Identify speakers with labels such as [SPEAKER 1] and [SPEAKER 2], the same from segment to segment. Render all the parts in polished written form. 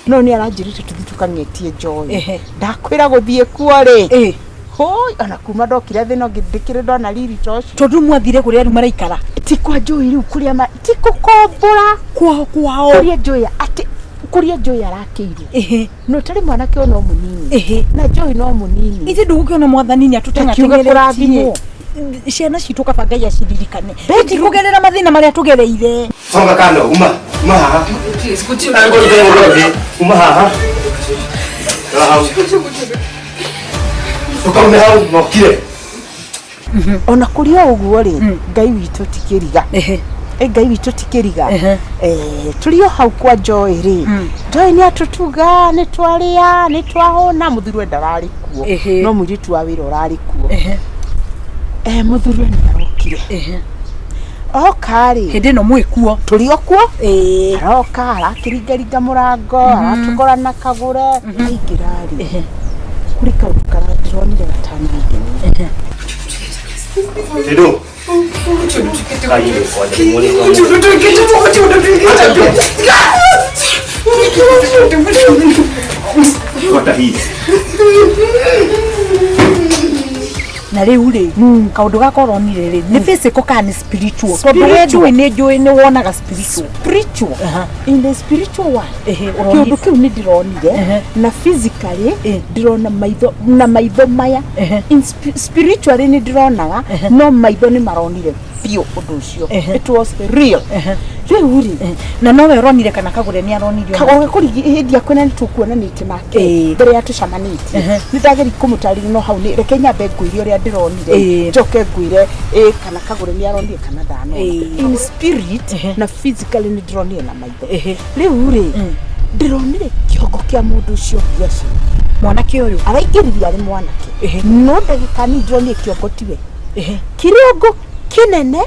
[SPEAKER 1] No nĩ aranjĩrĩte tũthiĩ tũkang'etie njoĩ. Ndakwĩra gũthiĩ kuo rĩ, hũi, ona kuma ndokire thĩ no ndĩkĩrĩ ndona riri ta ũcio.
[SPEAKER 2] Tondũ mwathire kũrĩa rĩu maraikara?
[SPEAKER 1] Ti kwa njũĩ rĩu kũrĩa ma, ti gũkombora.
[SPEAKER 2] Kwao kwao.
[SPEAKER 1] Kũrĩa njũĩ atĩ kũrĩa njũĩ arakĩirwo. No tarĩ mwanake ũyũ no mũnini. Na njũĩ no mũnini.
[SPEAKER 2] Ithe ndũgũkĩona mwathani nĩ
[SPEAKER 1] Takiuge kũrathimwo.
[SPEAKER 2] atũteng'ateng'eretie. Ciana citũ kaba Ngai aciririkane. Ti kũgerera mathĩna marĩa tũgereire.
[SPEAKER 3] Songa kando, uma, uma haha. Uma haha. Rora hau. Ũkaume hau na ũkire.
[SPEAKER 1] Ona kũrĩ o ũguo rĩ, Ngai witũ ti kĩriga. Ĩ Ngai witũ ti kĩriga. Tũrĩ o hau kwa Joy rĩ, Joy nĩ atũtuga, nĩ twarĩa, nĩ twahũna, mũthuri we ndararĩ kuo, no mũirĩtu wa wĩra ũrarĩ kuo. Mũthuri we nĩ arokire. Oka rĩ,
[SPEAKER 2] Hĩndĩ ĩno mwĩ kuo.
[SPEAKER 1] Tũrĩ o kuo. Aroka arakĩringaringa mũrango, aratũkora na kagũre, aingĩra rĩ, kũrĩ kaũndũ ndĩronire gatanangenia.
[SPEAKER 3] Ndu. Kai kwanja ni mwone kwa Mungu. Fuata hii.
[SPEAKER 2] Na rĩu rĩ, kaũndũ gaka ũronire rĩ, nĩ physical kana nĩ spiritual? Tondũ we njũĩ nĩ njũĩ nĩ wonaga spiritual.
[SPEAKER 1] Spiritual. In the spiritual world.
[SPEAKER 2] Ũronire.
[SPEAKER 1] Kĩũndũ kĩu nĩ ndĩronire na physically ndĩrona maitho na maitho maya. In spiritually nĩ ndĩronaga, no maitho nĩ maronire biũ ũndũ ũcio. It was real. Rĩu rĩ,
[SPEAKER 2] Na nowe ũronire kana kagũre nĩ aronire?
[SPEAKER 1] Kagũre kũrigi hĩndĩ ya kwĩna nĩ tũkuonanĩtie nake mbere ya tũcamanĩtie, nĩ ndageria kũmũtarĩria, no hau nĩ reke nyambe ngwĩre ũrĩa ndĩronire, njoke ngwĩre ĩ kana kagũre nĩ aronire kana ndanona. In spirit na physically nĩ ndĩronire na maitho. Rĩu rĩ, ndĩronire kĩongo kĩa mũndũ ũcio gĩacio.
[SPEAKER 2] Mwanake ũyũ
[SPEAKER 1] araingĩririe arĩ mwanake, no ndagĩka nini ndĩronire kĩongo tiwe, kĩrĩongo kĩnene,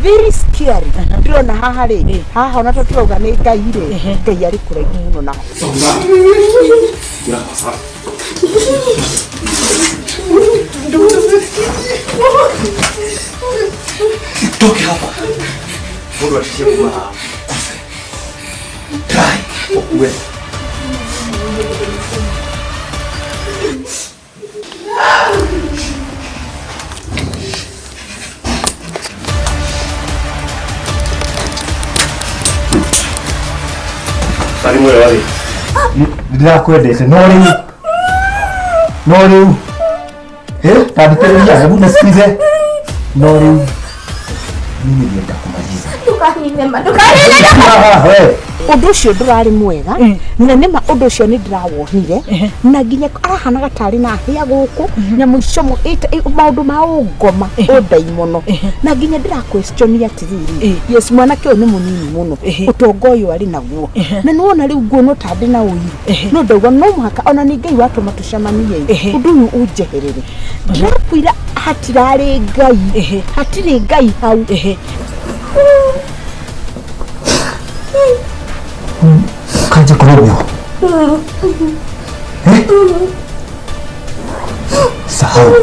[SPEAKER 1] very scary. Ndĩrona haha rĩ, haha ona to tũrauga nĩ Ngai rĩ, Ngai arĩ kũraihu mũno naho.
[SPEAKER 3] Songa. Kura kwa. Toke hapa. Mundu atishie kuma haha. Kufe. Try. Ukue. Sari mwega rĩ. Ndĩrakwendete no rĩu, no rĩu ta thikĩrĩria, hebu nisikize, no rĩu mimi ndienda kumaliza.
[SPEAKER 4] Ndũkanine ma, ndũkanine.
[SPEAKER 3] Ah, we.
[SPEAKER 1] Ũndũ ũcio ndũrarĩ mwega, na nĩma ũndũ ũcio nĩ ndĩrawonire, na nginya arahanaga tarĩ na hĩa gũkũ nyamũ icio maũndũ ma ũngoma ũndaimono, na nginya ndĩra question atĩrĩrĩ, yes, mwanake ũyũ nĩ mũnini mũno, ũtonga ũyũ arĩ naguo, na nĩwona rĩu nguonwo ta ndĩ na ũiru, no ndauga no mũhaka ona nĩ Ngai watũma tũcemanie, ũndũ ũyũ ũnjeherere. Ndĩrakwĩra hatirarĩ Ngai, hatirĩ Ngai hau.
[SPEAKER 3] Kanje kũrũguo. Sahau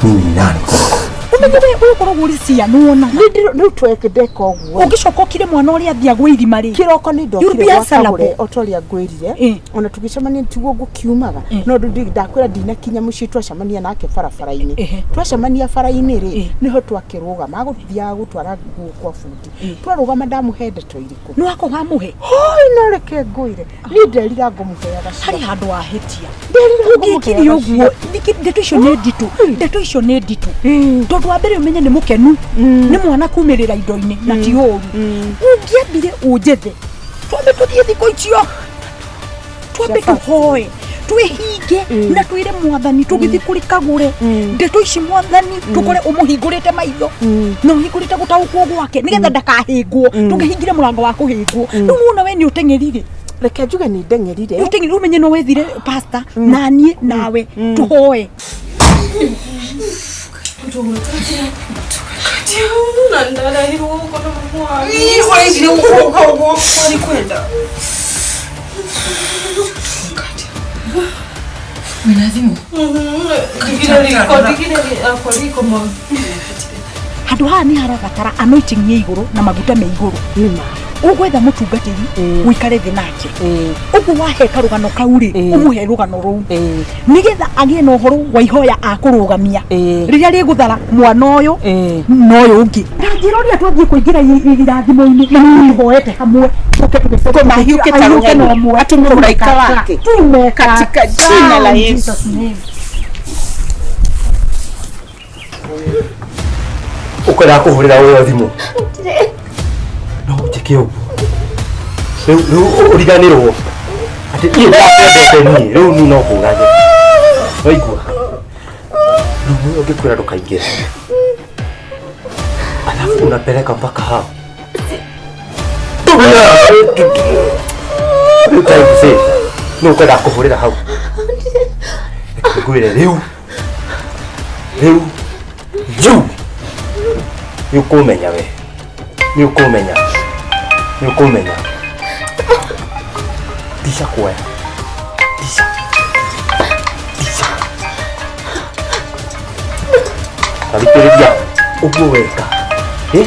[SPEAKER 3] mimi ni nani kwako.
[SPEAKER 2] Ũmenye we ũyũ ũkoragwo ũrĩ cia nĩwonaga.
[SPEAKER 1] Rĩu tweke ndeka ũguo.
[SPEAKER 2] Ũngĩcoka ũkire mwana ũrĩa athiagwo irima rĩ,
[SPEAKER 1] kĩroko nĩ
[SPEAKER 2] You'll
[SPEAKER 1] ndokire
[SPEAKER 2] be
[SPEAKER 1] gwa
[SPEAKER 2] answerable.
[SPEAKER 1] Kagũre o ta ũrĩa ngwĩrire, ona tũgĩcemania tiguo ngũkiumaga, no ndakwĩra ndinakinya mũciĩ twacemania nake barabara-inĩ. Twacemania bara-inĩ rĩ, nĩho twakĩrũgama, agũthiaga gũtwara nguo kwa bundi. Twarũgama ndamũhe ndeto irĩkũ?
[SPEAKER 2] Nĩ wako wamũhe?
[SPEAKER 1] Hoi, no reke ngwĩre, niĩ nderira ngũmũheaga
[SPEAKER 2] Harĩ
[SPEAKER 1] ciake.
[SPEAKER 2] handũ wahĩtia.
[SPEAKER 1] Nderira
[SPEAKER 2] Ũngĩkire
[SPEAKER 1] ngũmũheaga
[SPEAKER 2] ũguo
[SPEAKER 1] ciake.
[SPEAKER 2] Ndeto icio nĩ nditũ, ndeto icio nĩ nditũ, tondũ wa mbere ũmenye nĩ mũkenu nĩ mwana kumĩrĩra indo-inĩ na ti ũru. Ũngĩambire ũnjethe, twambe tũthiĩ thikũ icio, twambe tũhoe, twĩhinge na twĩre mwathani tũgĩthiĩ kũrĩ kagũre ndeto ici, mwathani tũkore ũmũhingũrĩte maitho na ũhingũrĩte gũtaũkwo gwake nĩgetha ndakahĩngwo, tũkĩhingire mũrango wa kũhĩngwo. Rĩu wona we nĩ ũteng'erire.
[SPEAKER 1] Reke njuge nĩ ndeng'erire.
[SPEAKER 2] Ũteng'erire, ũmenye no wethire pastor na niĩ nawe tũhoe.
[SPEAKER 4] Na ndarehirwo gũkũ na mamu wanyu.
[SPEAKER 5] Ii, ũraigire gũka ũguo nĩ kwenda. Wĩna thimũ?
[SPEAKER 4] Ndigire riko, ndigire akwa riko ma.
[SPEAKER 2] Handũ haha nĩ harabatara anointing ya igũrũ na maguta me igũrũ.
[SPEAKER 1] Nĩma.
[SPEAKER 2] Ũgwetha mũtungatĩri ũikare thĩ nake. Ũguo wahe karũgano kau rĩ, ũmũhe rũgano rũu nĩgetha agĩe na ũhoro wa ihoya akũrũgamia rĩrĩa rĩgũthara mwana ũyũ na ũyũ ũngĩ. Na njĩra ũrĩa twathiĩ kũingĩra irathimo-inĩ na nĩtũhoete hamwe tũke tũgĩcoka
[SPEAKER 1] Mahiũke ta
[SPEAKER 2] ahiũke na
[SPEAKER 1] rũheni.
[SPEAKER 2] ũmwe.
[SPEAKER 1] Atũme mũraika wake.
[SPEAKER 2] Tume
[SPEAKER 1] Katika jina la
[SPEAKER 2] In
[SPEAKER 1] Yesu.
[SPEAKER 2] Jesus' name.
[SPEAKER 3] Ũkwenda kũhũrĩra ũyũ thimũ no njĩke ũguo rĩu rĩu ũriganĩrwo atĩ niĩ ndakwendete niĩ rĩu niĩ no kũrage waigua rĩu ũyũ ũngĩkwĩra ndũkaingĩre alafu unapeleka mpaka hao rĩu time save nĩ ũkwenda kũhũrĩra hau Reke ngwĩre rĩu rĩu juu nĩ ũkũmenya we nĩ ũkũmenya nĩ ũkũmenya tica kuoya tica tica tarikĩrĩria ũguo weka Eh?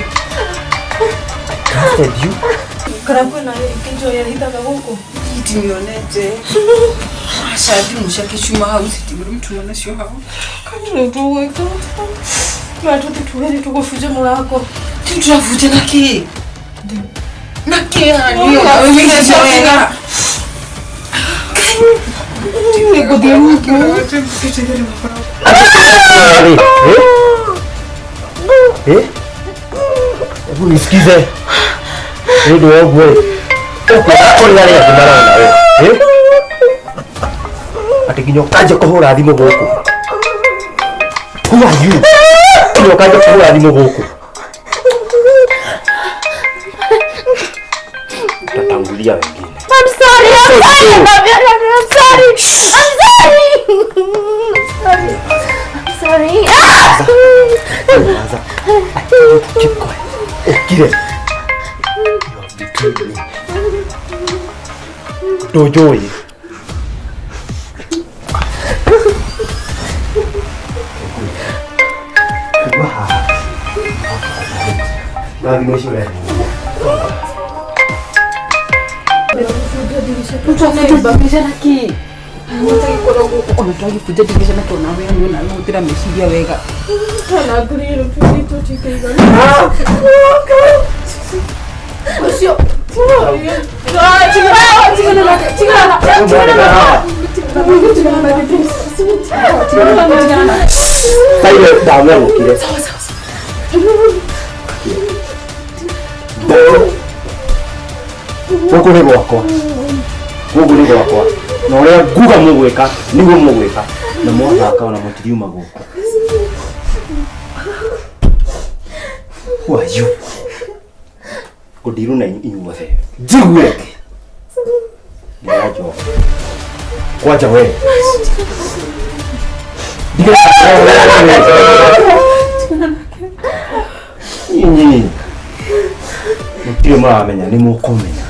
[SPEAKER 3] I trusted you.
[SPEAKER 4] Kana kwĩna kĩnjo yahithaga gũkũ?
[SPEAKER 5] Ndimĩonete. Aca thimũ ciake ciuma hau citigũrĩ mtuma nacio hau.
[SPEAKER 4] Kanjũ tũgwĩka. No tũthiĩ tuge nĩ tũgũbunja mũrango.
[SPEAKER 5] Ti tũrabunja na kĩ? Na kĩ hani? Wĩigĩte wega.
[SPEAKER 2] Nĩngũthiĩ rungu.
[SPEAKER 3] Rĩ, eh? Eh? Hebu nisikize. Nĩ ũndũ wa ũguo rĩ, ũkwenda kũrĩa arĩa angĩ marona we. Eh? Atĩ nginya ũkanjia kũhũra thimũ gũkũ. Who are you? Nginya ũkanjia kũhũra thimũ gũkũ. Utatangulia wengine.
[SPEAKER 4] I'm sorry, I'm sorry, I'm sorry, I'm sorry. I'm sorry. I'm sorry. Ah!
[SPEAKER 3] Nyamaza. I tell you to keep quiet. Ũkire. You have betrayed me. Ndũnjũĩ. Kuma haha. Na thimũ icio ũrehe.
[SPEAKER 5] Tũrabunja na kĩ? Ona twagĩbunja ndirica na tona wega nĩ ona hũthĩra meciria wega.
[SPEAKER 4] Kana ngiriro tũthiĩ tũtikaigana. Ũcio. Tigana nake, tigana, tigana nake. Tigana nake, tigana nake.
[SPEAKER 3] Taire ndamegũkire. Gũkũ nĩ gwakwa. Gũkũ nĩ gwakwa. Na ũrĩa nguga mũgwĩka nĩguo mũgwĩka. Na mwathaka ona mũtiriuma gũkũ. Who are you? Ngũndirwo na inyuothe. Njigue. Ndĩranjoka. Kwanja we. Inyinyi. Mũtirĩ mũramenya nĩ mũkũmenya.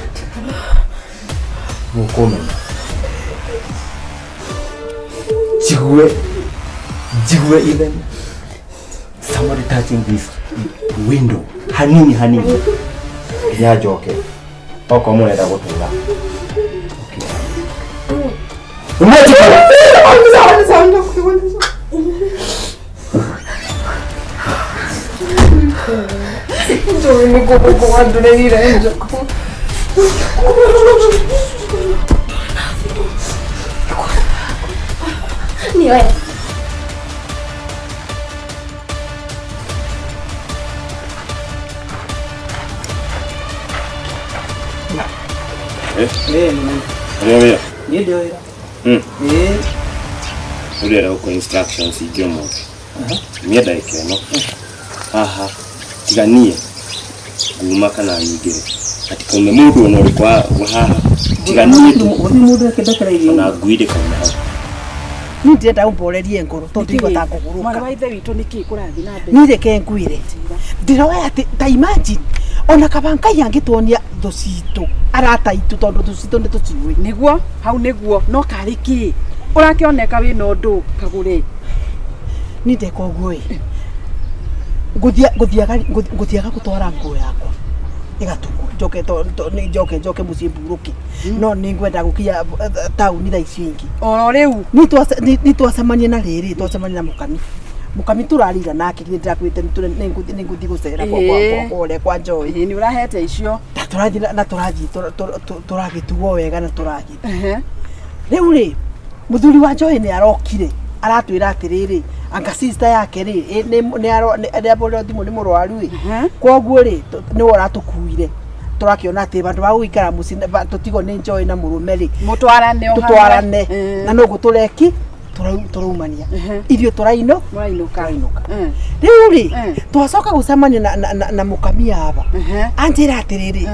[SPEAKER 3] Mũkũmenya. Njigue. Njigue even somebody touching this window hanini hanini nginya njoke okorwo mũrenda gũtũra. Okay.
[SPEAKER 5] Njũĩ nĩ gũkũ wandũrĩire njũkũ.
[SPEAKER 4] Nioe.
[SPEAKER 6] Ũrĩa wĩra?
[SPEAKER 7] Niĩ ndĩ wĩra. Ĩĩ.
[SPEAKER 6] Ũrĩa ũrĩa instructions ingĩ ũmũthĩ. Mie ndagĩka ĩno. Haha tiga niĩ nguma kana nyingĩre. Hatikaume mũndũ ona ũrĩkũ wa haha. Tiga niĩ tu.
[SPEAKER 7] Gũtirĩ mũndũ akĩndekera irio.
[SPEAKER 6] Ona ngui ndĩkauma hau.
[SPEAKER 8] Niĩ ndĩrenda ũmborerie ngoro tondũ ndigua ta ngũgũrũka.
[SPEAKER 5] Mwarĩ wa ithe witũ nĩkĩ kũrathiĩ na mbere?
[SPEAKER 8] Niĩ reke ngwĩre ndĩroya atĩ ta imagine ona kaba Ngai angĩtuonia thũ citũ arata aitũ tondũ thũ citũ nĩ tũciũĩ.
[SPEAKER 5] Nĩguo hau nĩguo no karĩ kĩ ũrakĩoneka wĩna ũndũ kagũre.
[SPEAKER 8] Niĩ ndeka ũguo ĩ ngũthiaga gũtwara nguo yakwa ĩgatukwo njoke njoke njoke mũciĩ mburũke no nĩ ngwenda gũkinya taũni thaa ici ingĩ.
[SPEAKER 5] Oro rĩu
[SPEAKER 8] Nĩ twacemania na rĩrĩ twacemania na mũkami mũkami tũrarĩra nake nĩ ndĩrakwĩte nĩ ngũthiĩ gũcera kũrĩa kwa Joy.
[SPEAKER 5] Nĩ ũrahete icio.
[SPEAKER 8] Na tũrathiĩ na tũrathiĩ tũragĩtuo wega na tũragĩthiĩ. Rĩu rĩ mũthuri wa Joy nĩ arokire aratwĩra atĩrĩrĩ anga sister yake rĩ nĩ ahũrĩrwo thimũ nĩ mũrwaru ĩ koguo rĩ nĩwe ũratũkuire tũrakĩona atĩ handũ ha gũikara mũciĩ tũtigwo nĩ Joy na mũrũme rĩ
[SPEAKER 5] mũtwarane
[SPEAKER 8] tũtwarane na noguo tũreki tũraumania ithuĩ tũrainũka rĩu rĩ twacoka gũcemania na mũkami aba anjĩra atĩrĩrĩ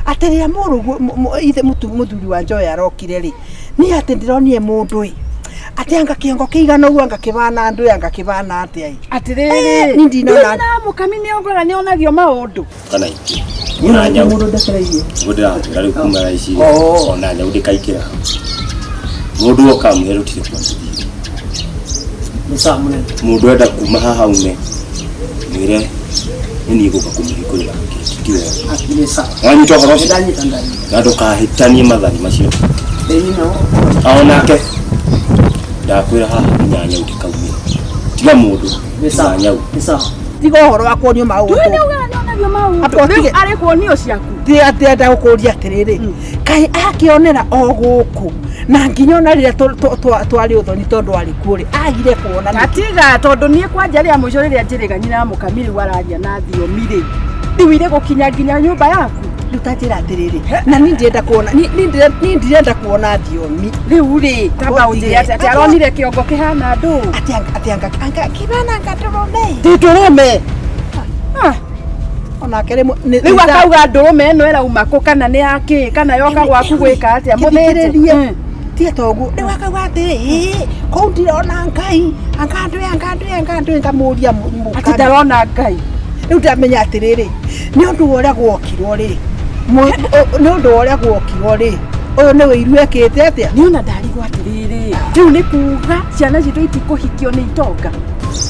[SPEAKER 8] atĩrĩra mũrũguo ithe mũthuri wa Joy arokire rĩ niĩ atĩ ndĩronire mũndũ ĩ atĩ anga kĩongo kĩigana ũguo anga kĩbana andũ anga kĩbana atĩa ĩ
[SPEAKER 5] atĩrĩrĩ
[SPEAKER 8] niĩ ndinona
[SPEAKER 5] mũkami nĩ ongora nĩ onagio maũndũ
[SPEAKER 6] kana ingĩ ona nyau nĩguo ndĩratwĩra rĩu kuma thaa ici ona nyau ndĩkaingĩra mũndũ oka mwĩre rũtirĩ kwa tũthiĩ mũndũ enda kuma haha ume mwĩre nĩ niĩ ngũka kũmũhingũrĩra gĩti ti wewe wanyita ũhoro ũcio na ndũkahĩtanie mathani macio onake ndakwĩra haha nginya nyau ndĩkaumĩra tiga mũndũ nginya nyau
[SPEAKER 8] tiga ũhoro wa kuonio maũndũ
[SPEAKER 5] rĩu arĩ kuonio ciaku
[SPEAKER 8] ndĩrenda gũkũria atĩrĩrĩ kaĩ akĩonera o gũkũ na nginya ona rĩrĩa twarĩ ũthoni tondũ arĩ kuo rĩ agire kuona
[SPEAKER 5] gatiga tondũ niĩ kwanja rĩa mũico rĩrĩa njĩrĩga nyina mũkami rĩu araria na thiomi rĩ rĩu irĩ gũkinya nginya nyũmba yaku
[SPEAKER 8] rĩu ta njĩra atĩrĩrĩ na niĩ ndĩrenda kuona niĩ ndirenda kuona thiomi
[SPEAKER 5] rĩu rĩ tamba ũnjĩre atĩ aronire kĩongo kĩhana ndũ
[SPEAKER 8] atĩ anga kĩhana anga ndũrũme
[SPEAKER 5] ti ndũrũme
[SPEAKER 8] onake
[SPEAKER 5] rĩu akauga ndũrũme ĩno ĩrauma kũ kana nĩ yakĩ kana yoka gwaku gwĩka atĩa
[SPEAKER 8] mũthĩnjĩrĩrie tiga toguo rĩu akauga atĩrĩ kũu ndirona Ngai anga andũ anga andũ anga andũ ngamũria
[SPEAKER 5] atĩ ndarona Ngai
[SPEAKER 8] rĩu ndamenya atĩrĩrĩ nĩ ũndũ wa ũrĩa gwokirwo rĩ nĩ ũndũ wa ũrĩa gwokirwo rĩ ũyũ nĩ wĩiru ekĩte atĩa
[SPEAKER 5] niĩ ona ndarigwo atĩrĩrĩ rĩu nĩ kuga ciana citũ itikũhikio nĩ itonga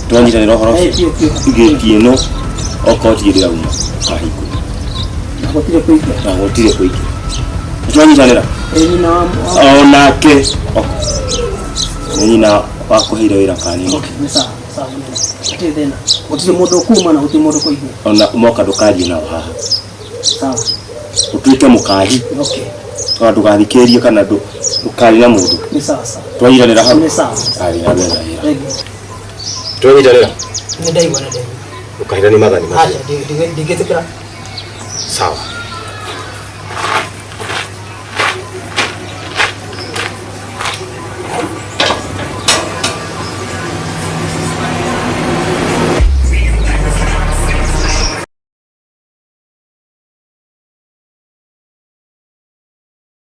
[SPEAKER 6] twanyitanĩra ũhoro ũcio gĩti ĩno okorwo ti ĩrĩrauma kahingũra na gũtirĩ kũingĩra twanyitanĩra onake nĩ nyina wakũheire wĩra kanini
[SPEAKER 7] gũtirĩ mũndũ ũkuma na gũtirĩ mũndũ kũigua
[SPEAKER 6] ona moka ndũkarie nao haha ũtuĩke mũkahi tondũ ndũgathikĩrĩrie kana ndũkarie na mũndũ twanyitanĩra hau arĩ na mbere na wĩra twanyitanĩra
[SPEAKER 7] nĩ ndaigua nĩ ndaigua
[SPEAKER 6] ndũkahĩtanie mathani macio
[SPEAKER 7] ndingĩtĩkĩra
[SPEAKER 6] sawa